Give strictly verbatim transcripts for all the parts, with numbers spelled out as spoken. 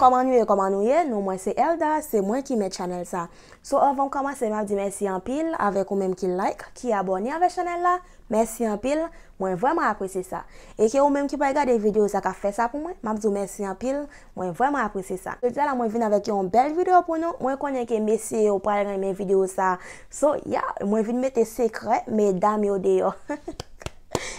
Kòman nou ye, kòman nou ye? Non, mwen se Elda, se mwen ki mèt chanèl sa. So, anvan m kòmanse, m ap di mèsi anpil avèk ou menm ki like, ki abòne avèk chanèl la. Mèsi anpil, mwen vrèman apresye sa. E ke ou menm ki pral gade videyo sa k ap fè sa pou mwen, m ap di w mèsi anpil, mwen vrèman apresye sa. Jodi a la, mwen vin avèk yon bèl videyo pou nou. Mwen konnen ke mesye yo pral renmen videyo sa. So, yeah, mwen vin mete sekrè medam yo deyò.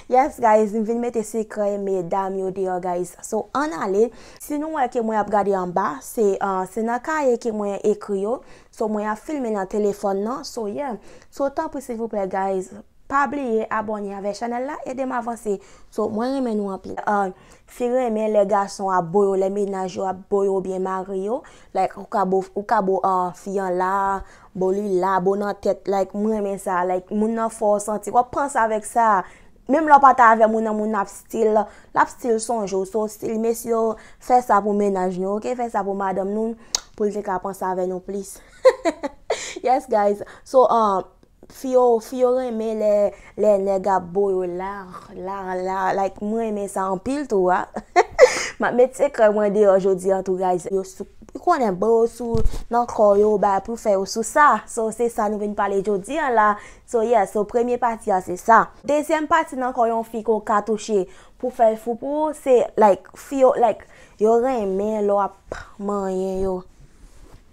Yes, guys, m vin mete sekrè medam yo deyò, guys. So, ann ale. Si nou wè ke mwen ap gade anba, se, uh, se nan kaye ke mwen ekri yo. So, mwen ap filme nan telefòn nan. So, yeah. So, tanpri, silvouplè, guys, pa bliye abòne avèk chanèl la, ede m avanse. So, mwen renmen nou anpil. Uh, fi renmen lè gason ap bo yo, lè mennaj yo ap bo yo oubyen mari yo. Like, ou ka bo, ou ka bo, uh, fi an la, bo li la, bo nan tèt, like, mwen renmen sa, like, moun nan fè w santi, w ap panse avèk sa. Menm lè w pa ta avè moun nan, moun nan ap still, l ap still sonje w. So, still, mesye yo, fè sa pou mennaj nou, ok? Fè sa pou madanm nou, pou l te ka panse avè nou plis. Yes, guys. So, um, fi yo, fi yo renmen lè, lè nèg ap bo yo la, la, la, like, mwen renmen sa anpil tou, a. M ap met sekrè mwen deyò jodi an tou, guys. Yo sou, ou konnen, bo yo sou, nan kò yo, bay pou fè yo sou sa. So, se sa nou vin pale jodi an la. So, yeah, so, premye pati a, se sa. Dezyèm pati nan kò yon fi ke w ka touche pou fè l fou pou ou, se, like, fi yo, like, yo renmen lè w ap manyen yo.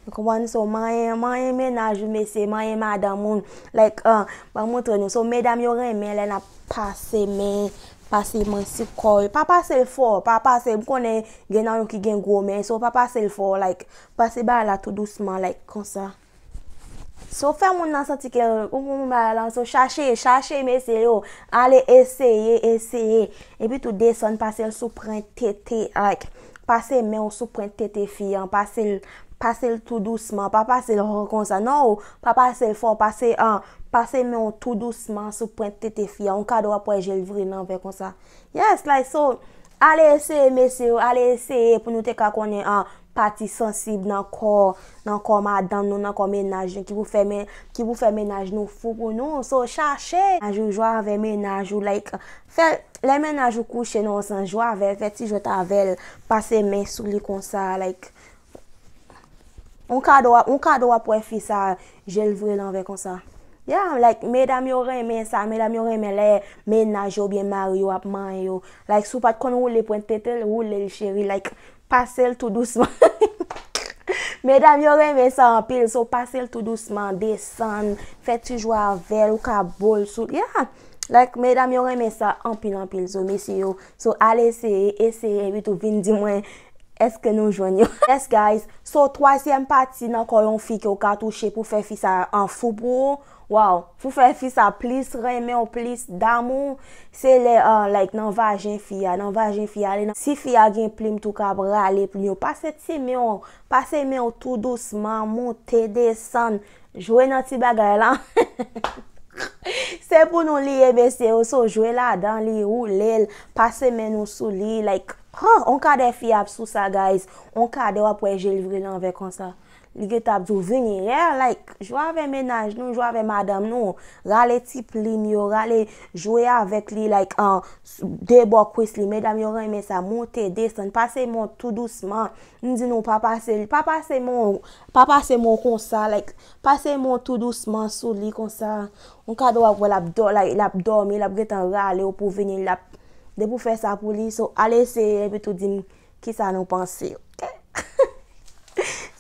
Ou konprann? So, manyen, manyen mennaj ou, mesye, manyen madanm ou. Like, uh, ban m montre nou. So, medam yo renmen lè n ap pase men, pase men sou kò yo. Pa pase l fò, pa pase, m konnen gen nan nou ki gen gwo men. So, pa pase l fò, like, pase bagay la tou dousman, like, konsa. So, fè moun nan santi ke ou gon bagay la. So, chache, chache, mesye yo. Ale eseye, eseye. Epi tou desann, pase l sou pwent tete, like, pase men w sou pwent tete fi an, pase l, pase l tou dousman, pa pase l hò konsa, non, pa pase l fò, pase, an, pase men w tou dousman sou pwent tete fi an, yon kado w ap wè je l vire nan vè konsa. Yes, like, so, ale eseye, mesye yo, ale eseye pou nou te ka konnen, an, pati sansib nan kò, nan kò madanm nou, nan kò mennaj nou, ki pou fè men, ki pou fè mennaj nou fou pou nou. So, chache mennaj ou, jwe avè mennaj ou, like, fè, lè mennaj ou kouche nan yon sans, jwe avè l, fè ti jwèt avè l, pase men sou li konsa, like, yon kado, yon kado w ap wè fi sa, je l vire l anvè konsa. Yeah, like, medam yo renmen sa, medam yo renmen lè mennaj yo oubyen mari yo ap manyen yo. Like, si w pa t konn woule pwent tete l, woule l, cheri, like, pase l tou dousman. Medam yo renmen sa anpil, so pase l tou dousman, desann, fè ti jwe avè l, ou ka bo l sou, yeah. Like, medam yo renmen sa anpil, anpil, so mesye yo. So, al eseye, eseye, epi tou vin di mwen, èske nou jwenn yo? Yes, guys. So, twazyèm pati nan kò yon fi ke w ka touche pou fè fi sa an fou pou ou. Wow. Pou fè fi sa plis renmen w, plis damou, se lè, uh, like, nan vajen fi a, nan vajen fi a, ale nan, si fi a gen plim tou, ka rale plim yo. Pase ti men w, pase men w tou dousman, moute, desann, jwe nan ti bagay la. Se pou nou li ye, mesye yo, so jwe ladan li, woule l, pase men nou sou li, like, huh, on kadè fi ap sou sa, guys. On kadè w ap wè je l vire l anvè konsa. Li gentan ap di w vini, yeah, like, jwe avè mennaj nou, jwe avè madanm nou, rale ti plim yo, rale, jwe avèk li, like, an, de bò kwis li, medam yo renmen sa, moute, desann, pase men w tou dousman, m di nou pa pase, pa pase men w, pa pase men w konsa, like, pase men w tou dousman sou li konsa, on kadè w ap wè l ap dò-, like, l ap dòmi, l ap gentan rale w pou vini, l ap, depi w fè sa pou li, so, al eseye, epi tou di m, kisa nou panse, ok?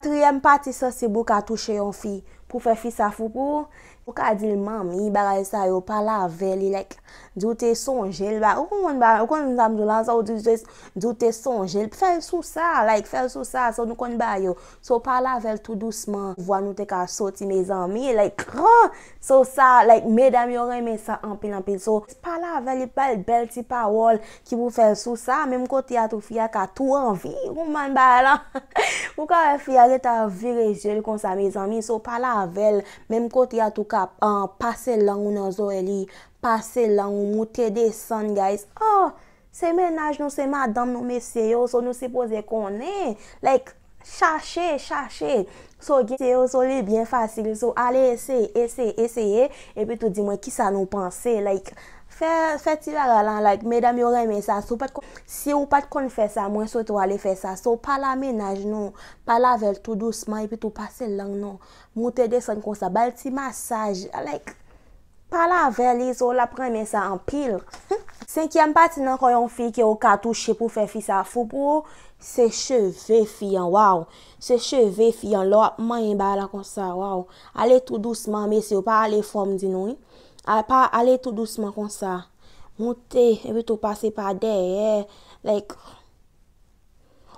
Katriyèm pati sansib ou ka touche yon fi pou fè fi sa fou pou ou. Ou ka di l manmi, bagay sa yo, pale avè li, like, di w te sonje l, ba, ou konn ba, ou konn sa m di w la, sa w di w te, di w te sonje l, fè l sou sa, like, fè l sou sa, so nou konn ba yo. So, pale avè l tou dousman. Vwa nou te ka soti, mezanmi. Like, huh! So, sa, like, medam yo renmen sa anpil, anpil. So, pale avè l, ba l bèl ti pawòl ki pou fè l sou sa. Menm kote a tou, fi a ka tou anvi. Ou konprann bagay la? Ou ka wè fi a gentan vire je l konsa, mezanmi. So, pale avè l. Menm kote a tou, ka, ah, pase lang ou nan zòrèy li. Pase lang ou, moute desann, guys. Oh! Se mennaj nou, se madanm nou, mesye yo, so nou sipoze konnen. Like, chache, chache. So, gen mesye yo, so li byen fasil. So, ale eseye, eseye, eseye, epi tou di mwen kisa nou panse. Like, Fè, fè ti bagay la, like, medam yo renmen sa. Si w pa t kon-, si w pa t konn fè sa, mwen swete w ale fè sa. So, pale a mennaj nou, pale avè l tou dousman, epi tou pase lang nou. Moute desann konsa, ba l ti masaj, like, pale avè li, so, l ap renmen sa anpil. Senkyèm pati nan kò yon fi ke w ka touche pou fè fi sa fou pou ou, se cheve fi an, waw. Se cheve fi an, lè w ap manyen bagay la konsa, waw. Ale tou dousman, mesye, w pa ale fò m di nou, wi. A pa ale tou dousman konsa. Moute, epi tou pase pa dèyè. Like,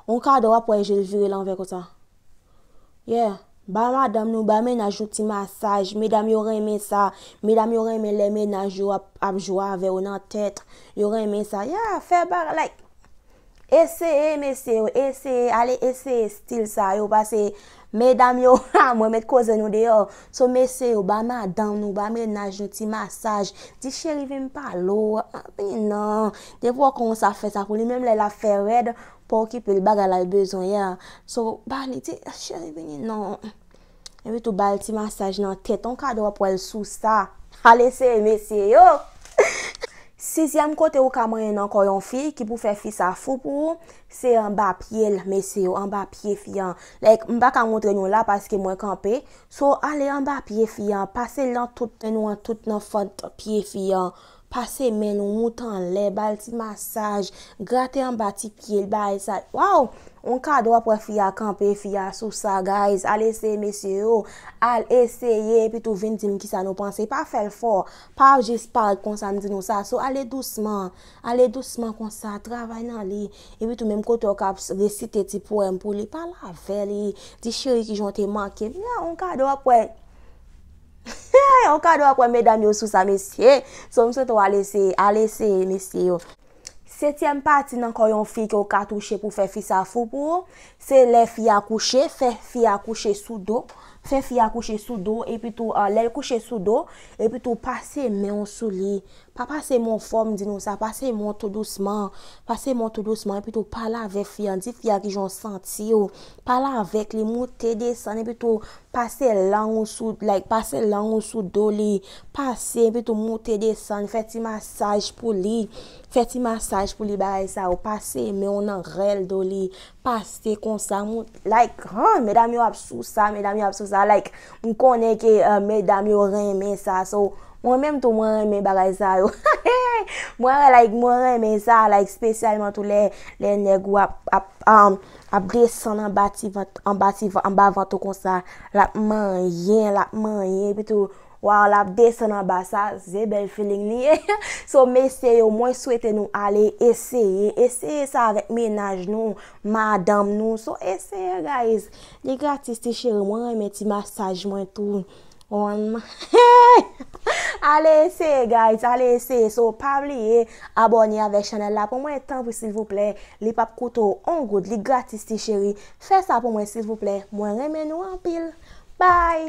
on kadò w ap wè je l vire lanvè konsa. Yeah. Ba madanm nou, ba mennaj nou ti masaj. Medam yo renmen sa. Medam yo renmen lè mennaj yo ap, ap jwe avè yo nan tèt. Yo renmen sa. Yeah, fè bagay, like, eseye, mesye yo, eseye, ale eseye stil sa yo, paske medam yo, mwen met koze nou deyò. So, mesye yo, ba madanm nou, ba mennaj nou ti masaj. Di, cheri, vin pale w. Ah, vini non. Depi w konn sa fè sa pou li, menm lè l ap fè rèd, pa okipe l, bagay la l bezwen an. So, ba li, di, cheri, vini non. Epi tou ba l ti masaj nan tèt, on kadò w ap wè l sou sa. Ale eseye, mesye yo. Sizyèm kote ou ka manyen nan kò yon fi ki pou fè fi sa fou pou ou, se anba pye l, mesye yo, anba pye fi an. Like, m pa ka montre nou la paske mwen kanpe. So, ale anba pye fi an, pase l nan tout men ou an, tout nan fant pye fi an. Pase men nou, moute anlè, ba l ti masaj, grate anba ti pye l, bagay sa. Waw! On kadò w ap wè fi a kanpe, fi a sou sa, guys. Al eseye, mesye yo. Al eseye, epi tou vin di m kisa nou panse. Pa fè l fò. Pa jis parèt konsa, m di nou sa. So, ale dousman. Ale dousman konsa. Travay nan li. Epi tou, menm kote w ka ap resite ti powèm pou li, pale avè li. Di, cheri, kijan w te manke m. Ya, on kadò w ap wè. On kadò w ap wè medam yo sou sa, mesye. So, m swete w al eseye. Al eseye, mesye yo. Setyèm pati nan kò yon fi ke w ka touche pou fè fi sa fou pou ou, se lè fi a kouche, fè fi a kouche sou do, fè fi a kouche sou do, epi tou, ah, lè l kouche sou do, epi tou pase men w sou li. Pa pase men w fò, m di nou sa, pase men w tou dousman, pase men w tou dousman, epi tou pale avè fi a, di fi a kijan w santi w, pale avèk li, moute, desann, epi tou pase lang ou sou, like, pase lang ou sou do li, pase, epi tou moute, desann, fè ti masaj pou li, fè ti masaj pou li, bagay sa yo, pase men w nan rèl do li, pase konsa, moute, like, han, medam yo ap sou sa, medam yo ap sou sa, like, m konnen ke, uh, medam yo renmen sa, so, mwen menm tou, mwen renmen bagay sa yo, mwen, like, mwen renmen sa, like, espesyalman tou lè, lè nèg ou ap, ap, um, ap desann anba ti vant, anba ti vant, anba vant ou konsa, l ap manyen, l ap manyen, epi tou, waw, l ap desann anba sa, se bèl feeling li ye. So, mesye yo, mwen swete nou ale eseye, eseye sa avèk mennaj nou, madanm nou. So, eseye, guys. Li gratis, ti cheri, mwen renmen ti masaj mwen tou. On, ale eseye, guys, ale eseye. So, pa bliye abòne avèk chanèl la pou mwen, tanpri, silvouplè. Li p ap koute w on goud, li gratis, ti cheri. Fè sa pou mwen, silvouplè. Mwen renmen nou anpil. Bye!